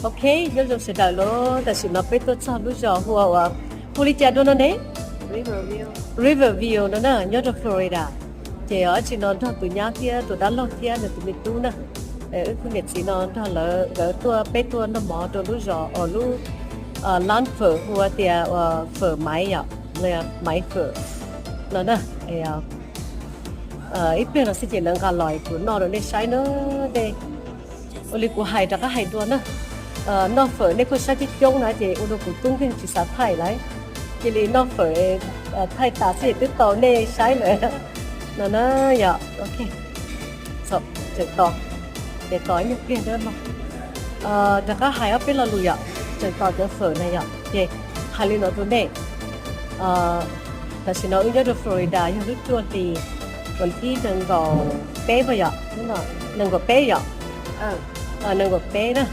Ok, nyob zoo sawv daws los, tam sim no peb tuaj txog lub zos hu ua, hu li cas dua no ne? Riverview no na, nyob rau Florida. Ces ua tsi no nrog tus nyab thiab tus dab laug thiab nws tus me tub na. Wb phooj niam txiv no nrog lawv, nkawd tuaj, peb tuaj noj mov rau lub zos, lub lab fawm hu ua tias ua fawm maiv yom, maiv fawm no na. Ib pliag no xwb ces lawv nqa los kuv noj rau nej saib na. Ua li kuv hais rov qab hais dua na, noj fawm nej kuj saib coob coob na ces ua rau kuv tub nkeeg tsis xav thaij lawm. Cia li noj fawm thaij tas xwb es twb tau nej saib lawm no na. Yog ok, tseem tos, ces tos ib nyuag pliag na. Rov qab hais ob peb lo lus yom, tseem tos cov fawm na yom. Ces hais li no rau nej, tam sim no wb nyob rau Florida yog lub cuaj hlis, vas thib nees nkaum peb puas yom? Nees nkaum peb yom, nees nkaum peb na.